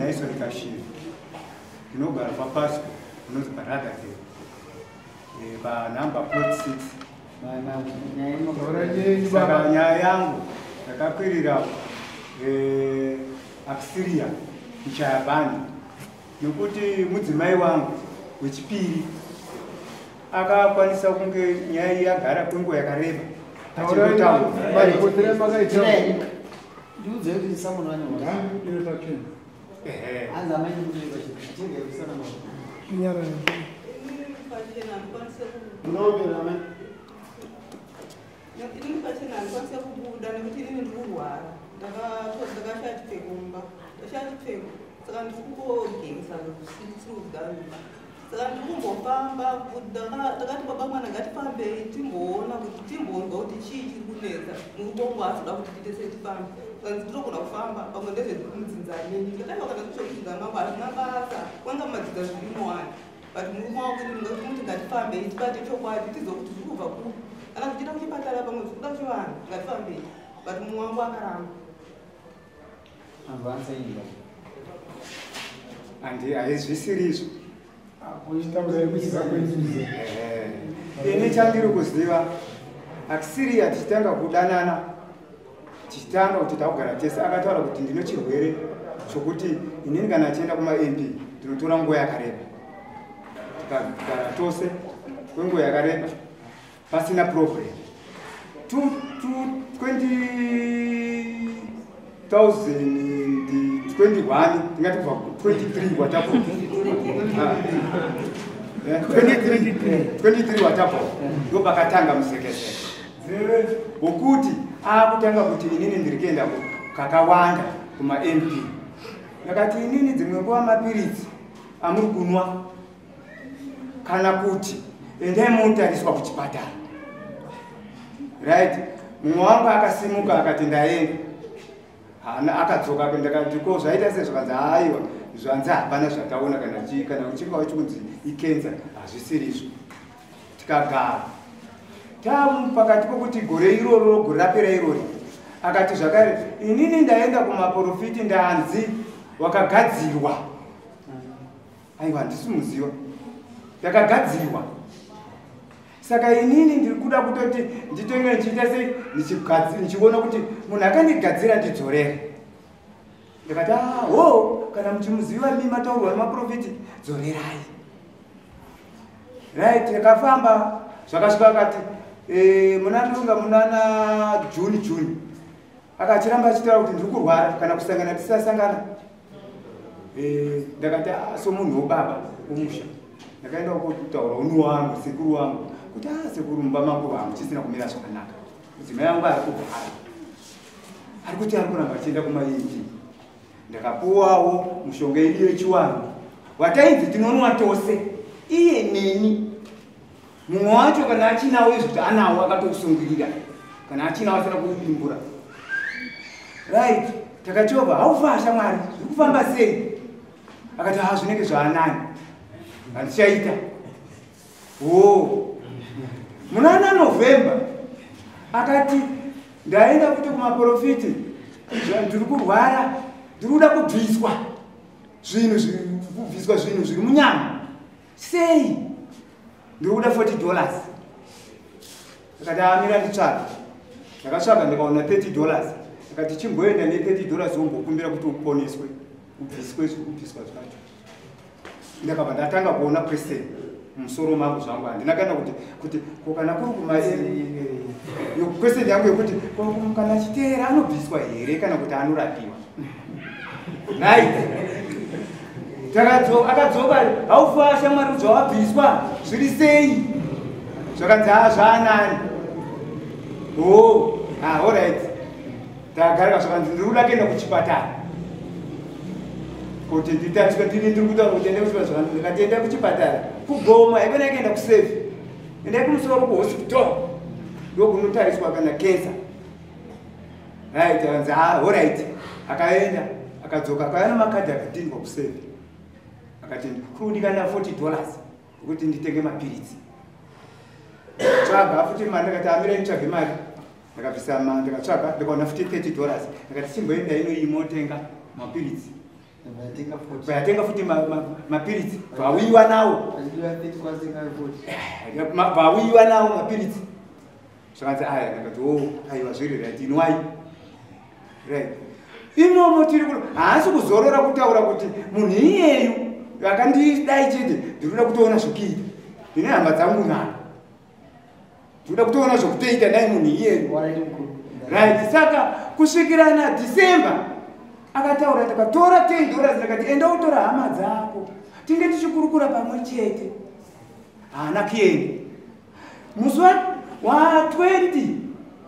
Naison Kashiri. Ndinogara paPasco, unonzi paRagadale, panhamba plot 6. Saka nyaya yangu, ndakakwirira Auxilia Muchayabani nekuti mudzimai wangu wechipiri akakwanisa kunge nyaya iyi yagara kwenguva yakareba achingotaura. Ndiudze kuti samunhu anyorwa. Ehe. Hanzi amai ndikuti pachena kusana. Inini pachena handikwanise. Munoongera amai. Inini pachena handikwanise kubuda nekuti inini ndiri kurwara. Ndakashaya chipfeko mumba, ndashaya chipfeko, saka ndiri kungogengesa zvisiri kudya mumba, saka ndiri kumbofamba. Ndakati, "Baba mwana, ngatifambei timboona kuti timbonzwa kuti chii chiri kunetsa." Murume wangu haasi kuti tiite sei, tifambe. Saka ndinogona kufamba, pamwe ndezvemudzinza menyu. Ndikataiwa, kana zvemudzinza mangu hazvina basa, kwanga mumadzidza zvirimo wani, but murume wangu inini ngamuti ngatifambei tibate chokwadi, tizive kuti zviri kubva kupi. Kana zvichiita kuchipatara, pamwe zviri kuda kuchivanhu, ngatifambei. But mumwe wangu akaramba. Advance imba. Handi, haizvisiri izvo. Uchitaura kuziva kwenzuzo. Ini chandiri kuziva, Auxilia tichitanga kudanana, tichitanga kuti takugara tese, akataura kuti ndino chirwere chokuti inini kana achienda kumaMP ndinotora nguva yakareba. Tikagara tose kwenguva yakareba pasina problem. 2021, tingati kubva 23 watapo, 23 watapo, ndo pakatanga muzekezeke wokuti akutanga kuti inini ndiri kuenda kakawanda kumaMP. Ndakati, "Inini dzimwe nguva mapiritsi amuri kunwa, kana kuti endai munotariswa kuchipatara." Right, mumwe wangu akasimuka akati, "Ndaenda." Hana akadzoka. Ndakati, "Ko zvaita sei?" Zvakanzi, "Haiwa, zvanzi hapana zvataona, kana chii, kana uchinga wachikunzi ikenza, hazvisiri izvo." Tikagara tamu pakati pokuti gore iroro, gore rapera irori, akati zvakare, "Inini ndaenda kumaprofiti, ndanzi wakagadzirwa." Aiwa, handisi muziva ndakagadzirwa, saka inini ndiri kuda kutoti nditenge ndichiita sei, ndichiona kuti munhu akandigadzira ndidzorere. Ndakati, "Ah, ho, kana muchimuziva mi mataurwa nemaprofiti, dzorerai." Right, takafamba zvakasvika akati muna ndunga munana June, June akachiramba achitaura kuti ndiri kurwara, kana kusangana tisasangana. Ndakati, "Ah, somunhu wobaba womusha," ndakaenda kutaura unu wangu, sekuru wangu, kuti, "A sekuru, mumba mangu hamuchisina kumira zvakanaka. Mudzimai wangu ari kurwara, ari kuti ari kuramba achienda kumainji." Ndakapuwawo mushonga yedu yechiwanhu watainzi tinonwa tose, iye neni. Mumwe wacho kana achinawo izvo kuti anawo, akatousungirira, kana achinawo asina kuudimbura. Right, takachova, "Haufa shamwari, zviri kufamba sei?" Akati, "Ha, zvinenge zvaanani, handichaita o." Munana November akati, "Ndaenda kuti kumaprofiti, ndiri kurwara, ndiri kuda kubviswa zvinhu, kubviswa zvinhu zviri munyama. Sei? Ndiri kuda $40." Akati, "Amira nditsvage." Ndakatsvaga, ndikaona $30. Akati, "Chimboenda ne$30 wombokumbira kuti uponeswe, ubviswe zviri kubviswa zvacho." Ndakabva ndatanga kuona question mumusoro mangu zvangu. Handina kana kuti ko kana kuri kuma question yangu yekuti ko kana achiteera anobviswa here kana kuti anorapiwa. Right, akadzoka, "Haufa shamwari, zvawabviswa zviri sei?" Zvakanzi, "Ha, zvaanani." O, ah, alright, tagarika. Zvakanzi, "Ndiri kuda kuenda kuchipatara kuti nditariswe." Ndini ndiri kutaura kuti ende kuchipatara. Zvakanzi, ndikati, "Enda kuchipatara kugoma haikona ikaenda kusefi, endai kumusoro kuhospital, ndokunotariswa kana kensa." Right, akanzi, "Ah, alright." Akaenda, akadzoka, akauya namakadhi, akatindwa kusefi. Akati, "Kuri kudikana $40 ekuti nditenge mapiritsi, tsvaga futi mari." Ndakati, "Amirai nditsvage mari." Ndakabvisa mari, ndakatsvaga, ndikaona futi $30. Ndakati, "Chimboenda ino iyi motenga mapiritsi." Vayatenga futi mapiritsi, vauyiwa nawo. Vauyiwa nawo mapiritsi. Zvakanzi aya, ndakati o aiwa, zviri right, inwai. Right. Imomo tiri kuno, haasi kuzorora kutaura kuti munhu iyeyu akandidai chete, ndinoda kutoona zvokuita. Ndine hama dzangu nani. Ndinoda kutoona zvokutoita nai munhu iyeyu. Right, saka kusvikira December akataura, ndakatora $10, ndakati enda utora hama dzako tinge tichikurukura pamwe chete. Haana kuenda. Musi wa 20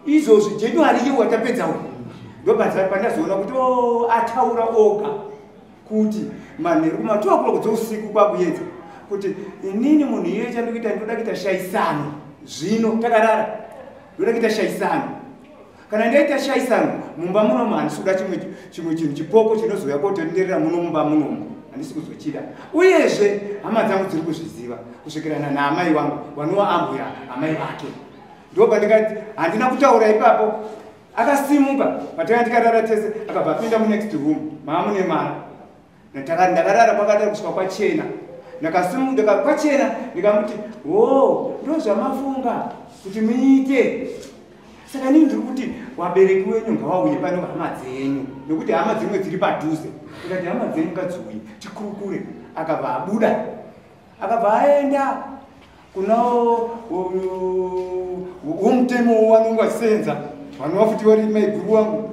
izvozvi January iwo watapedza uyu, ndopandazoona kuti o ataura oga kuti manheru kuma 2 o'clock dzousiku kwakuedza kuti inini munhu iye chandikuita, ndinoda kuita shaisano. Zvino takarara, ndoda kuita shaisano. Kana ndaita shaisano mumba munomu, handisi kuda chimwe chinhu chipoko chinozouya kotenderera muno mumba munomu, handisi kuzochida. Uyezve hama dzangu dziri kuzviziva kusvikirana naamai vangu vanova ambuya amai vake. Ndopandikati handina kutaura ipapo. Akasimuka patanga tikarara tese, akabva apinda munext room maa mune mara. Ndakarara kwakadaro kusvika kwachena. Ndakasimuka kwachena, ndikamuti o ndo zvamafunga kuti muite. Saka inini ndiri kuti vabereki wenyu ngavauye pano, hama dzenyu, nekuti hama dzimwe dziri padhuze. Ndikati hama dzenyu ngadziuye tikurukure. Akabva abuda, akabva aenda kuna womutemo wanonge vachisenza, vanova futi vari maiguru wangu.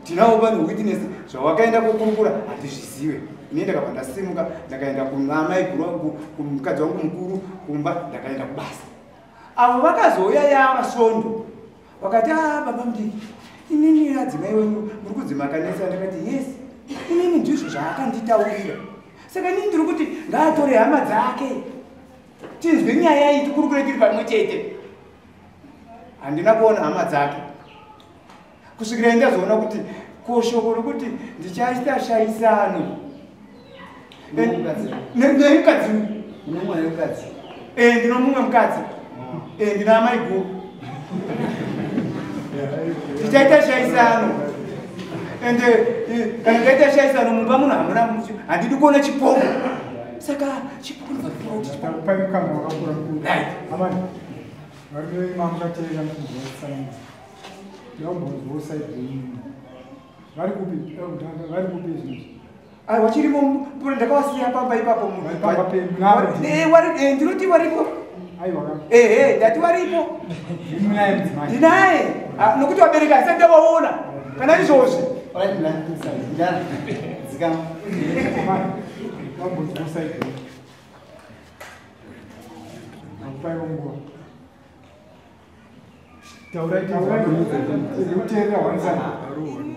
Tinawo vanhu witness. Zvawakaenda kukurukura handizvizive. Ini ndakabva ndasimuka, ndakaenda kuna maiguru wangu, kumukadzi wangu mukuru kumba, ndakaenda kubasa. Avo vakazouya yava svondo, vakati a baba mudiki, inini adzimai wenyu muri kudzimakanisa. Ndakati yes, inini ndizvo zvaakanditaurira. Saka inini ndiri kuti ngaatore hama dzake tinzwe nyaya iyi, tikurukure tiri pamwe chete. Handina kuona hama dzake kusvikira ndazoona kuti ko shoko rokuti ndichaita shaisano nemukadzi. Ndino mumwe mukadzi, ndina amai guru. Ndichaita shaisano, ende kana ndaita shaisano mumba muno hamuna, handidi kuona chipoko. Saka chipoko ndobva Pai mukama wakakura mukuru. Amani varume mamukateerera mukumbotsanangudza, ndaumbonzwawo side yenyu. Vari kupi? Vari kupi izvozvi? Ai, wachirimo, ndakawasiya pamba ipapo. Pamba penyu? Ndinoti waripo. Aiwa. Ehe, ndati waripo. Munaye mudzimai? Ndinaye. Ah, nokuti vabereki hasati ndavaona kana izvozvi. Amani, ndaumbonzwawo side yenyu. Nakupaiwo nguva. Taurai. Tiri kuteerera one side.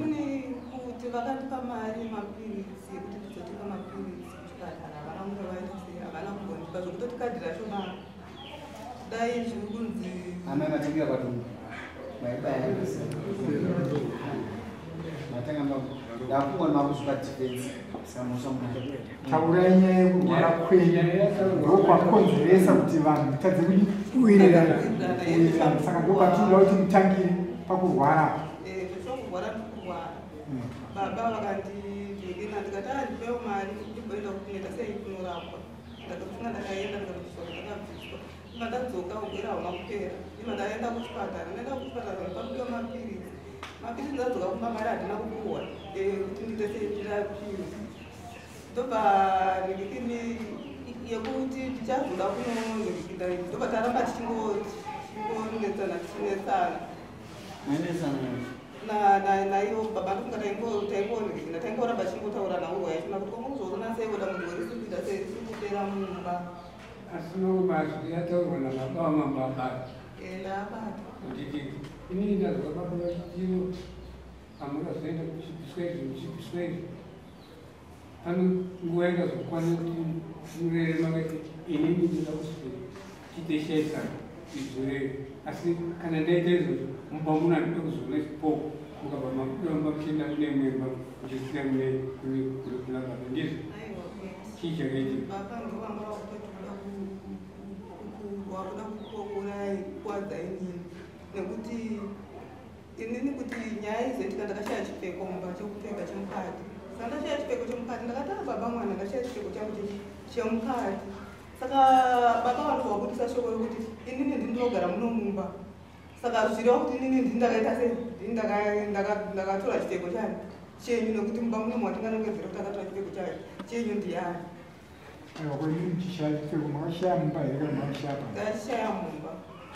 Inini kuti vakandipa mari mapiritsi ekuti ndizotenga mapiritsi kuchipatara, havana kunge vaita sei, havana kumbondipa zvokutoti kadhi racho dai zviri kunzi. Amai, matengera kwatumba maibaya, matanga ndakungona makusvika defense, saka mhosva munayo. Taurai nyaya yekurwara kwenyu, ndokwakonzeresa kuti vanhu mutadze kuwirirana. Kuwirirana. Saka ndopatinoda kuti mutangire pakurwara. Zvokurwara, ndikurwara. Baba vakandidhekena, ndikati a ndipewo mari ndimboenda kunoita sei, kunorapwa. Ndakafunga ndakaenda, ndikabviswa, ndakabviswa, ima ndadzoka ugwere hauna kupera. Ima ndaenda kuchipatara, ndaenda kuchipatara, pakudiwa mapiritsi. Mapiritsi, ndadzoka kumba, mari handina kupuhwa kuti ndiite sei, ndirapiwe. Ndobva ndikini yekuti ndichazoda kunonhikita, ndobva taramba tichingonetsana, tichinetsana. Mainetsana? Naivo baba, ndofunga taingonhikina, taingoramba tichingotaura naurwa yachona kuti kongozoona sei dambudziko risiri kuita sei, risiri kupera mumba. Asi mazwi yataurwa nababa wamababa. Ndabata. Nditi inini ndazwa baba vachitiwo hamungazoenda kuchibviswa izvi, muchibviswa izvi. Pano nguva yakazokwana kuti murere makati inini ndinoda kuti tiite shaisano izorere, asi kana ndaita izvozvo mumba muno handida kuzoona chipoko, mukabva makuramba muchienda mune imwe muchisiya mune kuna baba, ndizvo? Aiwa. Chii chakaitika? Baba ndovanga vakutoti wakuda kukuwadza inini, nekuti inini kuti nyaya izoitika ndakashaya chipfeko mumba chokupfeka chemukati. Saka ndashaya chipfeko chemukati. Ndakati a baba mwana, ndashaya chipfeko changu chemukati. Saka baba vanobva vabudisa shoko rekuti inini ndini ndinogara muno mumba. Saka zvireva kuti inini ndini ndakaita sei, ndini ndakatora chipfeko chani chenyu, nekuti mumba muno matinganongedzera kuti akatora chipfeko chayo chenyu ndiyani. Aiwa, kwenini muchishaya chipfeko makashaya mumba here kana makashaya panze? Ndakachishaya mumba.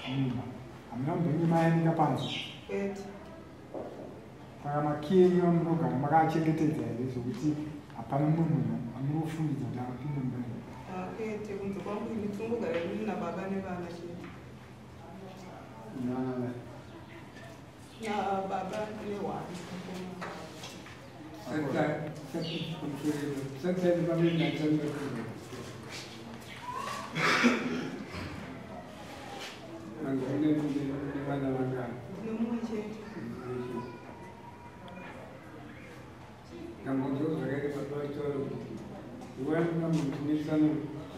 Mumba hamuna mbenge mayanika panze? Kwete. Saka makiyi enyu amunogara makaachengetedza here zvokuti hapana mumwe munhu amunofungidza kuti akapinda mumba here? Kwete, kunze kwangu ini tinongogara inini nababa nevana chete. Nana Nababa nehwana. Nevana vangani? Nomumwe chete. Dambudziko zvakaita baba vachitaura kuti nguva yamungambotinetsana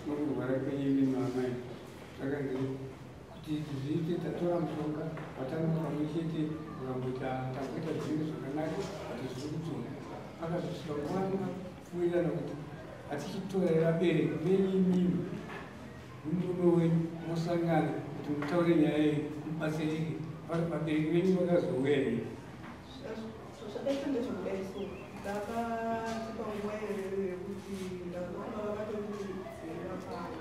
nokurwara kwenyu imi maamai, zvakanzi kuti zviite tatora mushonga watanwa pamwe chete, ukamboti tamboita zvinhu zvakanaka kuti zviri kudzoka. Akazosvika nguva yakawirirana kuti hatichitora vabereki venyu imimi nomurume wenyu mosangana kuti mutaure nyaya iyi mubatsirike. Vabereki venyu vakazouya here? Zvakaita ndezvekudai so, ndakati panguva iyoyo yekuti ndakatonga vakatondidzinga pano,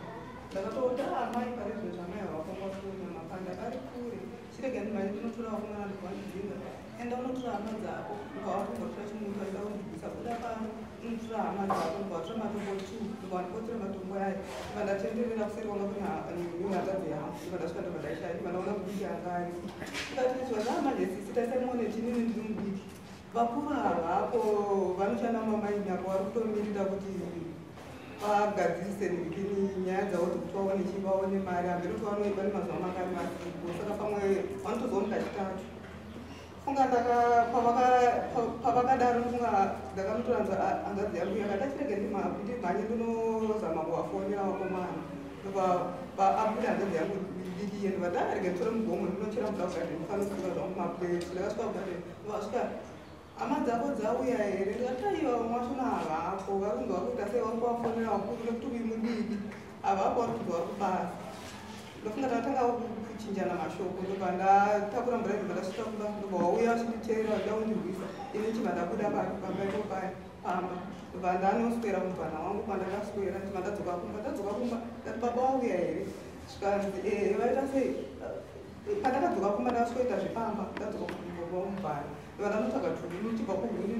ndakatoti amai pari zvinhu zvamai havafamba kuona mapanda ari kure, chirega ndimhanye ndinotora vakomana ndikuvandidzinga. Enda unotora hama dzako, ukawatombotora chimuti waida kundibvisa, buda pano unotora hama dzako. Ndikawatora matombo 2, ndikawandipotsera matombo aya, ndibva ndatenderera kuseri kwanga kune hanzvadzi yangu. Ndibva ndasvika, ndobva ndaishaya, ndibva ndaona mudiki anga aripo. Ndikati zvazvamanje sisi taisai muone tinini ndiri mudiki, vakuru havapo, vanoshanda mumamaini apo, vari kutomirira kuti vagadzirise nirikini nyaya dzavo dzekuti vaone chii, vaone mari. Hamberi kuti vanoiba nemazuva mangani masipo, saka pamwe vanotozooneka chitatu. Funga pavakadaro, funga ndakanotora hanzvadzi yangu yakati achirege ndimhanye ndinozama kuvafonera vakomana. Ndobva abuda hanzvadzi yangu diki iye, ndobva ndarege nditore mugomo ndinochera mvura kugadheni, ndifanosuka zvangu maplate. Ndakasvika kugadheni, ndobva hama dzako dzauya here? Ndikati aiwa, vamwe vachona havapo, vari kunzi vari kuita sei, vari kuvafonera vakuru nekuti uyu mudiki, havapo, vari kunzi vari kubasa. Ndofunga takatanga kuchinjana mashoko, ndobva ndatakura mvura, ndobva ndasvika kumba, ndobva wauya vachinditeerera vachida kundirwisa. Ini chibva ndabuda pamba ipo paya pamba, ndobva ndanoswera mubvana wangu kwandakaswera. Ndibva ndadzoka kumba. Ndadzoka kumba ndati baba wauya here? Zvikanzi ee, vaita sei. Pandakadzoka kumba ndakasvikoita zvepamba, ndadzoka kumba mubvana, ndobva ndanotsvaga turu ndichibva kuhuni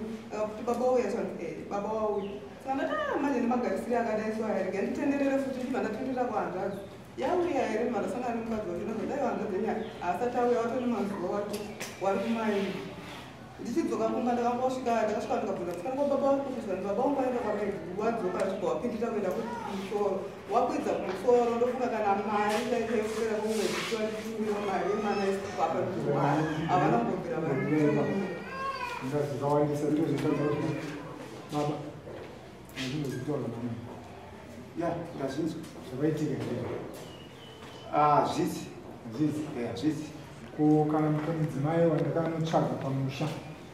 kuti baba wauya. Zvanzi ee, baba wauya. Saka ndati a manje nemagarisiri akadai so aya, rega nditenderere futi. Ndibva ndatenderera kuhanzvadzi, yauya here? Ndibva ndasangana nemukadzi wacho, ndobva dai hanzvadzi yenyu haasati auya, watone mazuva wati wari kumaini. Ndichidzoka kumba ndakangosvika, ndakasvika ndikabvunza musikana ko baba vari kupi? Baba wangu vaenda kwamaiguru, wadzoka svika wapindira kuenda kumusoro, wakwidza kumusoro. Ndofunga kana mari chaichaipera kumwedzi tiwanditumirwa mari yemwana isipapa, havana kumbobvira vanditumira. Zvakawandisa ndozvitadza kuti baba azvinozvitaura mama. Ya, ndazvinzwa. Zvakaitika here? Hazvisi. Hazvisi? Hazvisi. Ko kana mudzimai wandakanotsvaga pamusha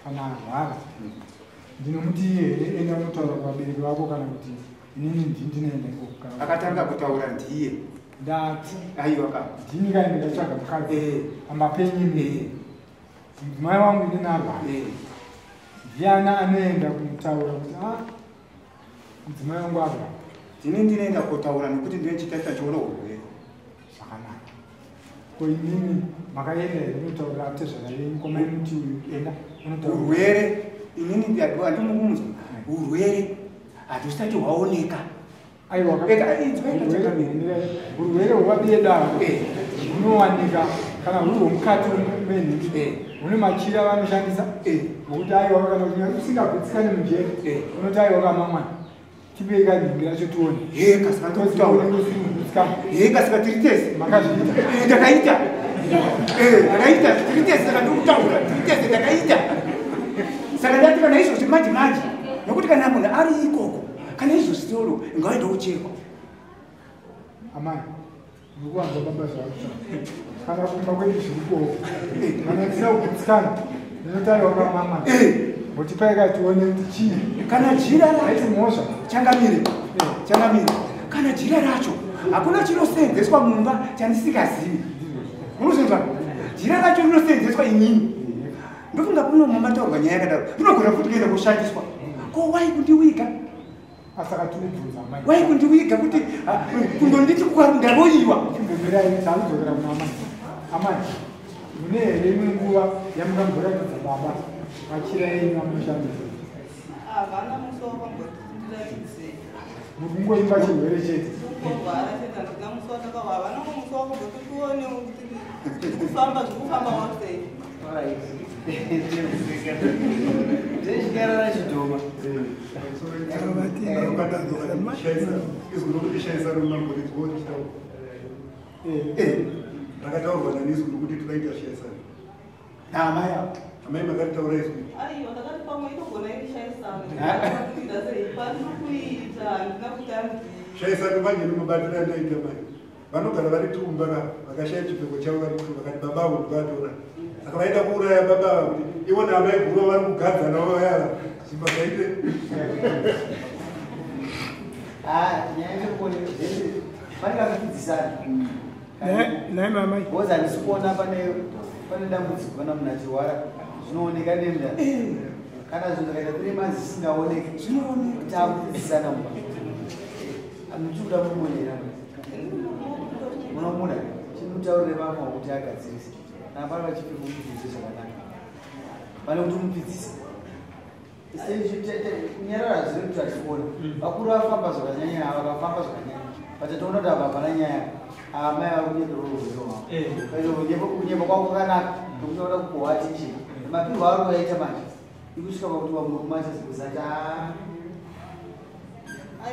kana arwara, ndinomuti here enda unotaura kuvabereki vako, kana kuti inini ndini ndinoenda ikoko kana Akatanga kutaura ndiye. Ndati Aiwa ka. Ndini kai ndikatsvaga mukadzi pamba penyu, mudzimai wangu inini arwara, ndiani anoenda kunotaura kuti a mudzimai wangu arwara? Ndini ndinoenda kotaura nekuti ndine chitaita chiona urwere. Zvakanaka. Ko inini makaenda here kunotaurira atezvara venyu kwamaimuti uyu enda unotaura? Urwere inini andinomunzwa, urwere hatusati hwaoneka. Aiwa. Eka, inzwa eka chakamira. Urwere hwabedaro hunowanika kana huri hwomukati menhingi, hune machira vanoshandisa ngokuti aiwa, kana kuti usingagutsikani mujeri, unoti aiwa kamamwana tipei kanhingi racho tione. Heka, saka tokutaura. Usingagutsikani. Heka, saka tiri tese. Makazviita? Ndakaita. Ndakaita tiri tese, saka ndikutaura tiri tese, ndakaita. Saka ndati kana izvozvi manje manje, nokuti kana munhu ari ikoko, kana izvozvi tiolo ngaende kuchekwa. Amai, ndikuwanza baba zvakutaura, kana kumba kwedu zvirikowo, kana ndisina kugutsikana ndinoti aiwa kamama. Mbotipai katione kuti chii. Kana jira racho Haisi mhosva. Changamire, changamire, kana jira racho hakuna chinosenzeswa mumba chandisingazivi. Munozvinzwa? Jira racho rinosenzeswa inini. Ndofunga kuno mumataurwa nyaya yakadaro rinogona futi kuenda kushandiswa. Ko wai kundiwiga? Asaka tinobvunza amai. Wai kundiwiga kuti kundonditi ndaroyiwa. Chimbomirai takudzokera kuna amai. Amai, mune here imwe nguva yamukamboratidza baba machira enyu amunoshandisa? Havana musi wakambotiratidze. Mukungoimba chirwere chete. Kungorwara chete, handina musi watakawa. Havana musi wakamboti tione kuti zvikufamba zvikufamba wasei. Tichinyarara chidhoma. Izwi rokuti shaisano munamboridzwa richitaurwa. Rakataurwa nani izwi rokuti tinoita shaisano? Amai avo. Amai makaritaura izwi. Aiwa, ndakati pamwe inogona iri shaisano. Kuita sei? Pandiri kuita handina kuti handii. Shaisano manje nomubatira andaita manje. Vanogara vari tumba ka vakashaya chipfeko chavo vari tumba vakati baba avo ndikatora. Saka vaida kuuraya baba ava kuti ivo naamai guru vari kugadzana vaya zvimba zvaite. Nyaya yekuone pane kakudzidzisana. Nhai mamai. Because handisi kuona pane dambudziko kana munhu achirwara zvinooneka nemda. Kana zvinhu zvakaita 3 months zvisingaoneki zvinooneka. Takudzidzisana mumba. Muchikuda mumonera. Munomuda chimutaurire mama kuti agadzirise. Kana pane vachipfeka mupfidzise zvakanaka. Pane kuti mupfidzise. Kunyarara zviri kuti hatikuona. Vakuru vafamba zvakanyanya, vakafamba zvakanyanya. But toona kuti apa hapana nyaya. Amai vari kunyepera urwere hwavo. Kunyepa kwavo kwakanaka nokuti vanoda kupuhwa attention. Mapirwo avari kuvaita manje ikusvika pakuti vamurume achazokuzati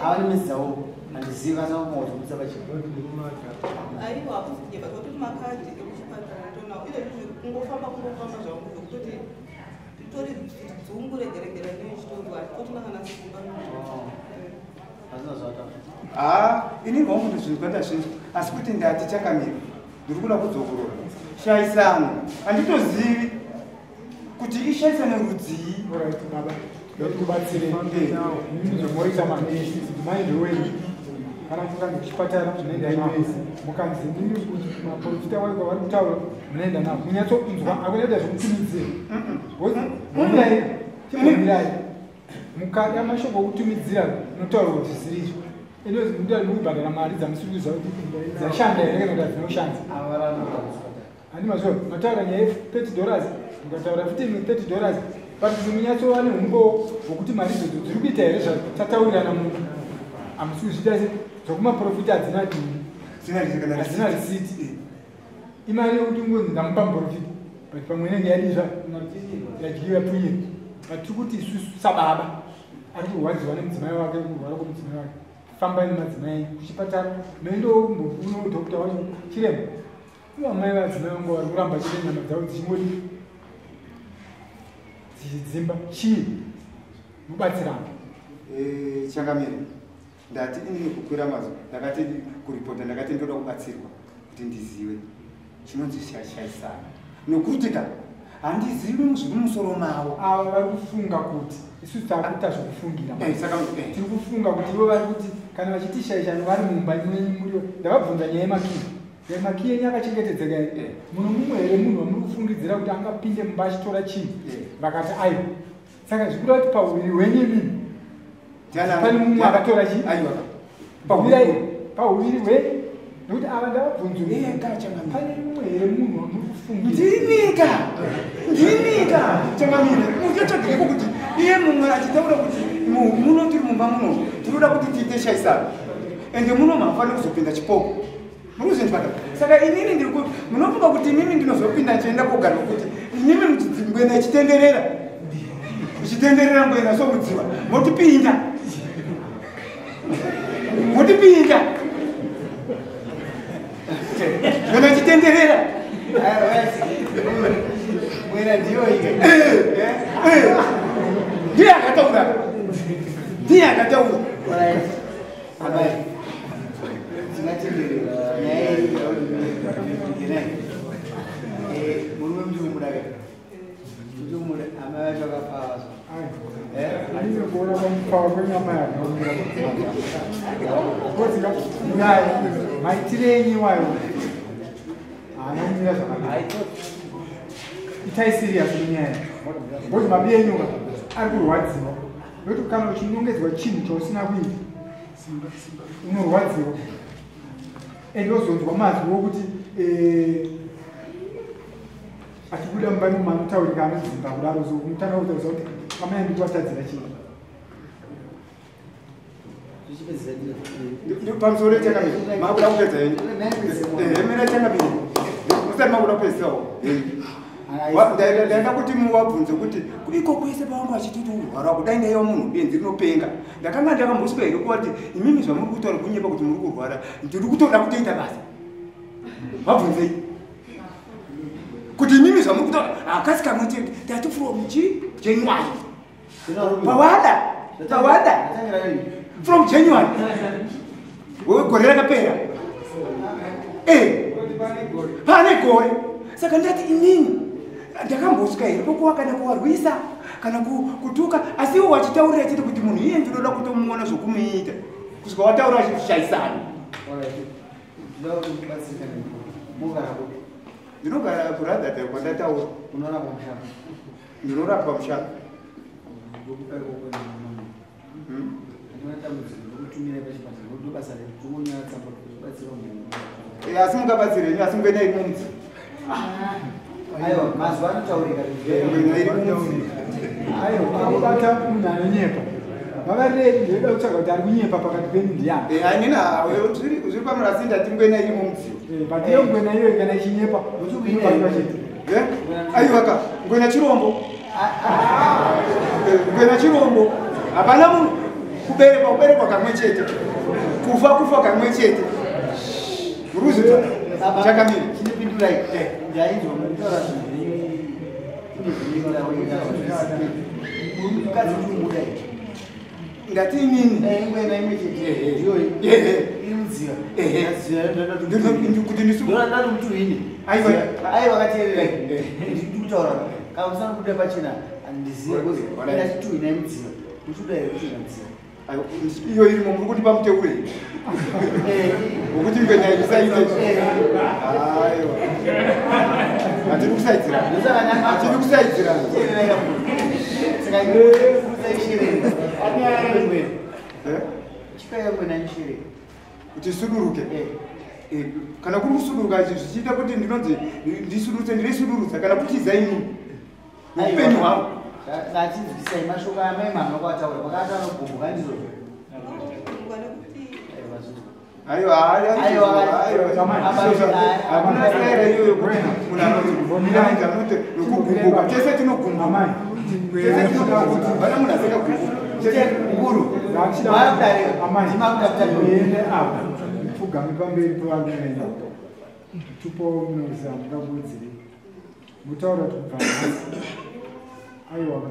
ava nemedzi dzavo handizivi kana kumawazobudisa pachena. Aiwa, hakusi kunyepa, tototi makadhi ekuchipatara tonawo. Izvezvi kungofamba kungofamba zvangu zvekutoti titori dzungu regeregera rinenge richitozi hatitotina kana simba. Hazvina zvataura. Ini hangu ndizvinzwa ndazvinzwa, asi kuti ndati chakamira ndiri kuda kudzokorora shaisano. Handitozivi kuti ishaisano rudzii. Alright, baba. Ndikubatsire. Ndinoita manje mai ndewenyu. Kana mukanzi kuchipatara munoenda navo. Mukanzi ndini kuti maprofita waiko vari kutaura munoenda navo. Munyatsonzwa hakunoita zvekutumidzira. Mirai, chimbomirai. Mukada mashoko okutumidzira munotaura kuti zvisiri izvo. Inozi munotaura mukubhadhara mari dzamusiri kuziva kuti dzashanda here kana kuti hadzinoshanda. Handi mazviona, mataura nyaya ye$30, mukataura futi imwe $30. But kuti munyatsova neumbowo hwokuti mari idzodzo dziri kuita here zvatataurirana munhu. Hamusi kuzviita se dzokumaprofita hadzina hadzina risiti. Imari yekuti ungonzi ndamupa muprofita, but pamwe inenge yadizva yadyiwa pfunyira. But tiri kuti isusu sababa ari kurwadziwa nemudzimai wake, kurwara kwemudzimai wake. Fambai nemadzimai enyu kuchipatara, muendewo kumbofuno doctor wacho chiremba. Ivo amai vadzimai vangu vari kuramba chete nyama dzavo dzichingodi dzichidzimba chii mubatsirana. Changamire, ndati inini kukwira mazwi ndakati kuripota ndakati ndoda kubatsirwa kuti ndizive chinonzi shaisano nokuti ka handizivi zviri mumusoro mavo. Ava vari kufunga kuti isusu takuita zvekufungira. Saka Tiri kufunga kuti ivo vari kuti kana vachiti shaishano vari mumba mwenyu muriwo. Ndavabvunza nyaya yemakiyi. Makiyi enyu akachengetedzeka here? Muno mumwe here munhu wamuri kufungidzira kuti angapinde mumba achitora chinhu? Vakati aiwa. Saka zvikureva kuti pauviri hwenyu imimi pane mumwe akatora chii? Aiwa. Pauviri hwenyu nekuti ava ndavabvunzurudza. Pane mumwe here munhu wamuri kufungira? Ndinika! Ndinika! Changamire, muchatsvagireko kuti iye mumwe achitaura kuti muno tiri mumba muno tinoda kuti tiite shaisano. Ende muno mafanira kuzopinda chipoko. Murikuzvinzwa ka? Saka inini ndiri kuti munofunga kuti inini ndinozopinda ndichienda kogara kuti inini ngwena ichitenderera. Ichitenderera ngwena somudziwa. Motipinda. Motipinda. Ngwena ichitenderera. Mwena ndiyo ika. Ndiye akataura. Ndiye akataura. Amai. Tingatenderera nyaya iyi murume muti kumuda ka? Muti kumuda amai vacho vakapfava. Kupfava kwenyama yakaomera. Nyaya maitire enyu iwayo haana kumira zvakanaka. Itai serious nenyaya because mabi enyu ari kurwadziwa. Nokuti kana uchinongedzwa chinhu chausina kuita unorwadziwa. Ende wozonzwa mazwi wokuti achibuda mumba imomo anotaurika anodzimba kudaro so unotanga kutaurisa kuti amai ndikuvatadzira chii. Pamusoro changamire makuda kupedza henyu. Mira changamire musati makuda kupedzawo. Ndaida kuti muvabvunze kuti iko kwese pavanga vachititi urwara kudai ndaiva munhu benzi rinopenga. Ndakanga ndakambosvika here kuvati imimi zvamuri kutaura kunyepa kuti muri kurwara ndiri kutoda kutoita basa. Vabvunzei kuti imimi zvamuri kutaura hakasi kamwe chete tati from January pawada pawada from January gore rakapera pane gore. Saka ndati inini ndakambosvika here pokuwa kana kuwarwisa kana kutuka, asi iwo wachitaurira chete kuti munhu iye ndinoda kutomuona zvokumuita kusvika wataura achishaisana. Ndinogara kuradhadha kwandataura. Ndinorapwa mushana. Asi mungabatsire asi ngwena iri mumudzi. Aiwa mazuva anotaurika. Aiwa akubata munhu anonyepa. Vavarei ndinoda kutsvaga kuti ari kunyepa pakati penyu ndiani. Hanina zviri pamurasi ndati ngwena iri mumudzi. But iyo ngwena iyoyo kana ichinyepa inobatwa chete. Aiwa ka ngwena chirombo. Ngwena chirombo. Hapana munhu kuberekwa kuberekwa kamwe chete. Kufa kufa kamwe chete. Muruzi chakamira. Chinopindurai. Ndainzwa mukutaura mukadzi uri Ndati inini. Ngwena imwe chete. Iri mudziva. Kuti ndinoda kuti uine. Aiwa. Aiwa kateerera. Ndiri kutaura. Kana usina kubuda pachena handizive kuti ndati tuina mudziva. Uchibuda here kuti mudziva. Iyo irimo muri kundipa muteure. Wokuti ngwena isaite. Aiwa. Hatiri kusaidzira. Hatiri kusaidzira. Saka Kuti suduruke. Kana kuri kusuduruka zvichiita kuti ndinonzi ndisurutse ndiresururutsa kana kutiza ini. Upenyu hwangu. Nachinzwisai mashoko amai mama kwataura pakati anogumbuka ndizvozvo. Aiwa aiwa hakuna staira iyoyo kuti munhu anoti nokugumbuka tese tinogumbuka. Tese tinogumbuka. Hapana munhu asingagumbuki. Nguru. Ende apa pfugame pamberi pevarume venyu. Tupo munoziva mungakuudzirei. Mutaura kuti kubva nhasi. Aiwa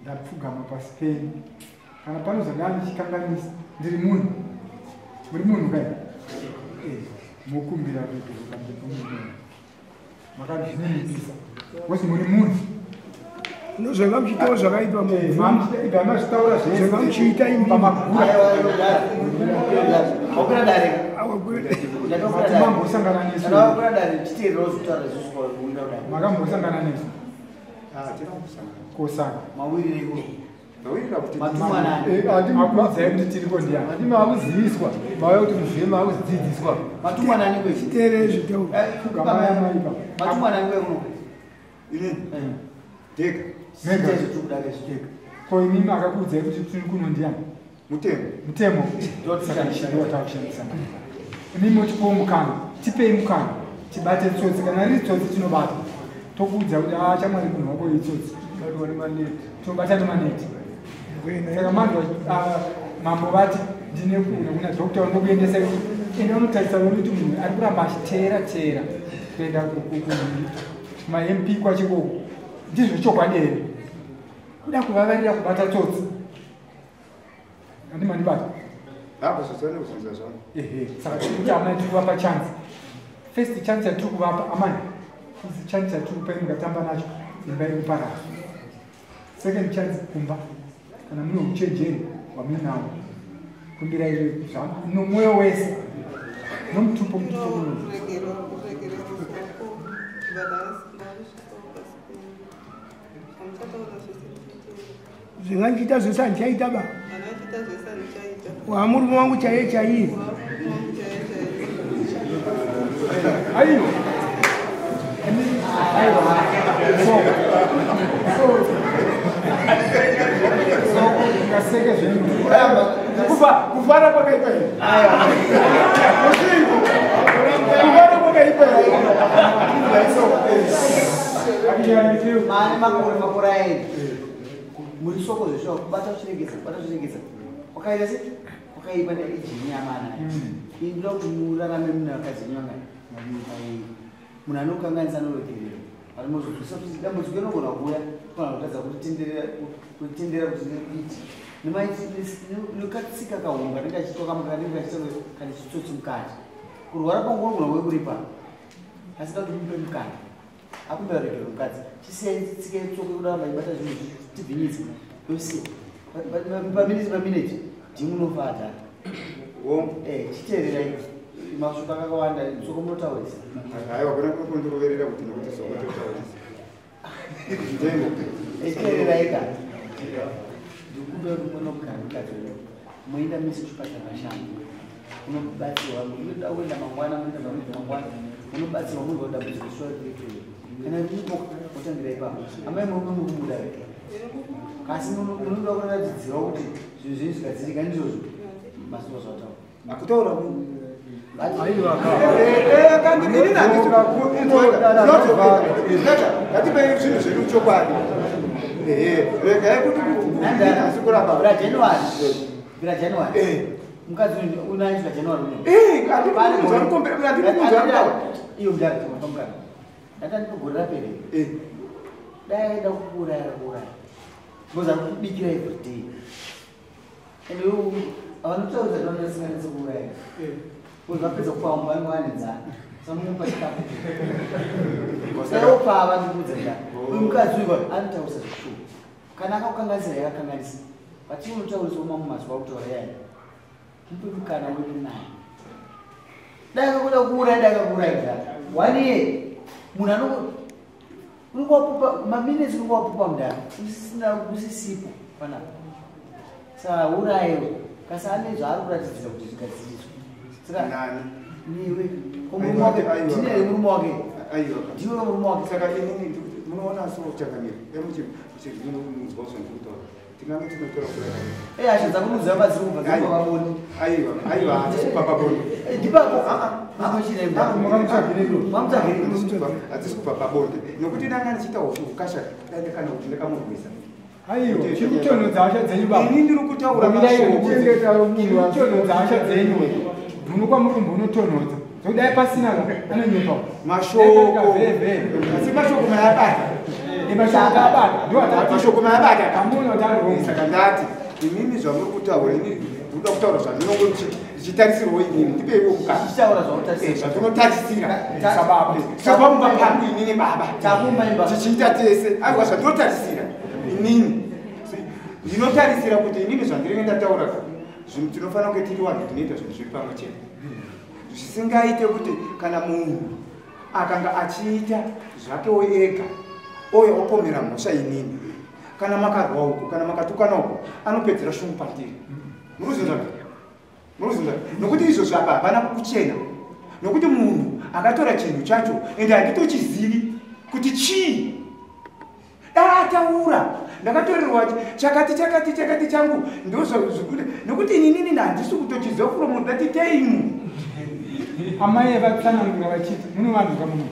ndapfugama pasi penyu. Kana pano zvandanga ndichikanganisa ndiri munhu. Muri munhu kai? Mokumbira ruregerero pamberi pomunhu. Makazvininipisa. Wose muri munhu. Zvanga muchiitawo zvakaipa mazvitaura zvese. Zvanga muchiita imi pamagura. Wakwira dare. Mambosangana nesu. Wakwira dare chiteerera uzvitaura isusu kwakuenda kudare. Makambosangana nesu. Kosaka. Mawirire ikoko. Akuudzai kuti tiriko ndiani. Ati maakuziviswa, mauya kuti muzive maakuzidzidziswa. Matumwa nani kwezi? Chiteerere zvitaura. Pfugamai amaipa. Matumwa nani kwezi kuno? Inini. Ndega. Mega. Ndega. Ko imimi akakuudzai kuti tiri kuno ndiani? Mutemo. Mutemo. Saka takushandisa. Imimi motipawo mukana. Tipei mukana. Tibate tsotsi. Kana riri tsotsi tinobata. Tokuudza kuti chamwari munhu wako itsotsi. Tinobata nemaneti. Saka manzwa mambo vati ndine kuno kuna doctor vanokuendesa ende vanotarisa vaone kuti munhu ari kuramba achiteera teera kuenda kuma MP kwacho ikoko. Ndizvo chokwadi here? Kuda kuvavarira kubata tsotsi. Handimandibata. Apo zvotsone kuzvinza zvangu. Ehe, saka tiri kuti amai tiri kuvapa chance. First chance yatiri kuvapa amai. First chance yatiri kupa mukatamba nacho imba iri kuparara. Second chance kumba. Kana mune uchenjeri hwamuinawo. Kumbirai nomwoyo wese. Nomutupo mutupo muno. Zvingandiita zvese handichaita ba. Wamurume wangu chaiye chaiye. Aiwa. Kaseke zvenyu. Kufara kwakaipa here? Kufara kwakaipa here? Mane makore makore aenda. Muri soko zveshuwa kubata uchiregedza kubata uchiregedza. Wakaita sei? Wakaipa neijini yamana. Inoda kuti murarame mune vakadzi venyu vangani? Munhu anokanganisa anoregerera. Vanozozwisa kuti dambudziko rinogona kuuya kana kutadza kutendera kuti ndikuiti. Nekatsika kahungu kanenge kachitwa kanenge kachiita kane chitsotsi mukati. Kurwara kwangu kunogona kuve kuri pano. Asi da kuti mupe mukana. Akumbira ruregerero mukadzi. Chisiyai tsika yetsoko yekuramba ibata zvinhu tibvinyidze. Yosiya. Paminiti paminiti ndimunofa adhara. Chiteererai. Mashoko akawanda soko munotaurisa. Aiwa kuna kundiroverera kuti nokuti soko totaurisa. Ndengo. Chiteererai ka. Ndikumbira kuti munogara mukadzi wenyu. Moenda mese kuchipatara shangu. Munobatsirwa, munoda kuenda mangwana, munoenda mangwana. Munobatsirwa muri kudambudziko shuwa riri. Kana riripo motangira ipapo. Amai murume muri kumuda here? Asi munoda kuratidzirwa kuti zvinhu zvenyu zvikadzirika ndizvozvo. Masuwa zvataura. Akutaura ngatipei zvinhu zvedu chokwadi. Regai kuti asi kuramba. Bira January. Mukadzi unaiswa January uno. Iyo mudhara pamukadzi. Ndati gore rapera. Dai aida kukuuraya kuuraya. Because ari kubikira every day. And vanotaurisa zvavanosinganisi kuuraya. Because vapedza kupa vamwe vanenge vane nzara. Saka chikafu. Dai vandikuudza ndani. Uyu mukadzi uyu anotaurisa zvishuwa. Kana akakukanganisira yakakanganisa. But unotaurisa mamwe mazuva akutaura yaya. Mupe mukana wedu naye. Dai akakuda kuuraya dai akakuuraya kudhara. 1 year. Munhu unongowapupa maminitsi unongowapupa mudhara. Usisina usisipo panapa. Saka urayewo. Kasi ane zvaari kuratidzira kuti zvigadziriswe. Saka nani? Niwe. Murume wake. Ndine murume wake. Aiwa. Ndiwe murume wake. Saka inini munoona so chakamira. Emuchi munzwa zvandikutaura. Tingange tinotora kureva. Hasha dzako munoziva padziri kubva dziri pabonde. Aiwa, aiwa, hatisi kubva pabonde. Ndipapo. Hatisi kubva pabonde. Nokuti ndanga ndichiita ukasha dai ndakana kuti ndakamurwisa. Aiwa, chiri kutonhodza hasha dzenyu baba. Ini ndiri kutaura mashoko. Chiri kutonhodza hasha dzenyu. Mhuno kwamurumbu unotonhodza. Zvodai pasina anonyepa. Mashoko. Asi mashoko mayabata. Mashoko abata. Ndiwo atati. Mashoko mayabata. Kamuno tari Saka ndati imimi zvamuri kutaura ini ndinoda kutaura zvandinonge ndichitarisirwawo inini ndipeiwo mukana. Tichitaura zvautarisira. Zvandinotarisira. Sababa. Sababa pangu inini baba. Takumba imba. Tichiita tese. Aiwa zvandinotarisira inini. Ndinotarisira kuti inini zvandinenge ndataura zvinhu tinofanira kunge tiri vanhu tinoita zvinhu zviri pamwe chete. Zvisingaite kuti kana munhu akanga achiita zvakewo ega ouya opomera mhosva inini. Kana makarwa uko, kana makatukana uko, anopedzera shungu pandiri. Murikuzvinzwa? Murikuzvinzwa? Nokuti izvozvo apa hapana kuchena. Nokuti munhu akatora chinhu chacho ende handitochizivi kuti chii. Dai ataura ndakatorerwa chakati chakati chakati changu ndozvikuti nokuti inini handisi kutochiziva from that time. Amai vatsanangura vachiti munovanhuka muno.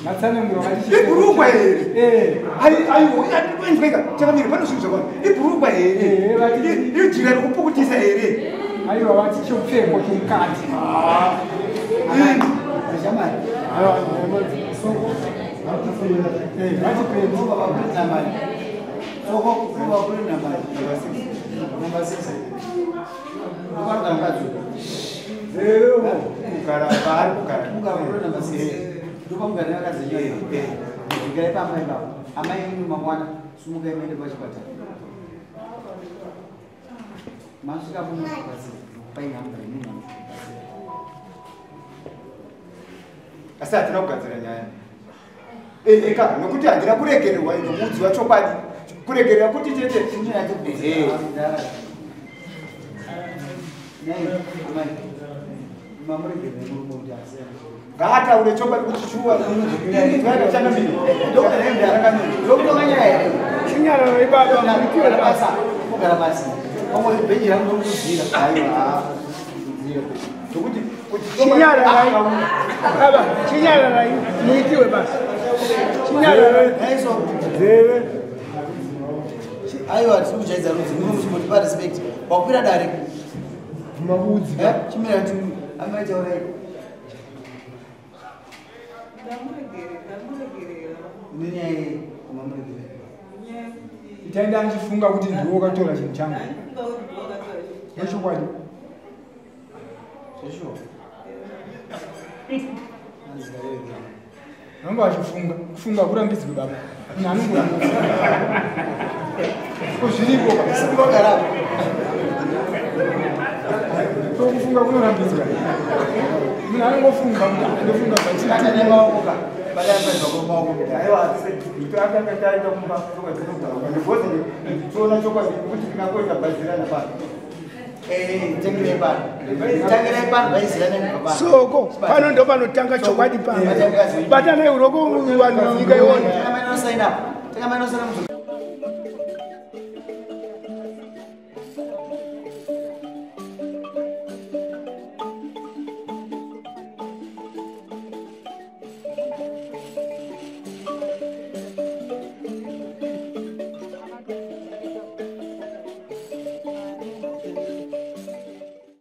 Vatsanangura vachiti Ibhurugwa here? Aiwa, inzweka chakamira pane zvinhu zvakawanda. Ibhurugwa here? Ijira rekupukutisa here? Aiwa vati chopfeko chomukati. Shamari. Soko. Vachipedza. Soko kuva kuri namba namba 6. Ukarugara mukadzi. Kugara paari kugara. Kugara kuri namba 6. Ndopamugara nevakadzi venyu. Garai pamai ipapo. Amai enyu mangwana sumukai muende pachipatara. Masvika munobatsira kupai nhamba yemunhu anobatsira. Asi hatina kugadzira nyaya. Eka nokuti handina kuregererwa nokuudziwa chokwadi. Kuregerera kuti chete. Ngaataure chokwadi kuti shuwa. Chinyararo ibaba muitiwe basa. Kugara pasi. Pamwe bhenji rangu ndokudzira. Aiwa. Nokuti Chinyararai. Baba, chinyararai muitiwe basa. Chinyararai. Naiso. Dzeve. Aiwa tiri kujaidza rudzi muno muchimbotipa respect. Wakwira dare. Mabudzi. Chimira kuti amai taurai. Ndamuregerera. Nenyaya yei mamuregerera. Nyaya yekuti Itaenda anchifunga kuti ndiwe wakatora chinhu changu. ndaifunga kuti ndiwe wakatora chinhu changu. Nechokwadi. Zveshuwa. Vanenge vachifunga. Kufunga kurambidzwe baba. Munhu anongoramba. Ko zviriko ka. Sikugara. Ko kufunga kunorambidzwa. Munhu anongofunga kuti ndofunga Kata zvachiri. nemaoko ka. Bata pa maoko. Aiwa akanga taenda kumba because toona chokwadi kuti tingangoita bhazirana pano. Tangirai pano. Tangirai pano vaizirana nebva pano. Soko pano ndo panotanga chokwadi pano. Batanai uroko vanhu nyika ione. Tanga mainosaina. Tanga mainosaina.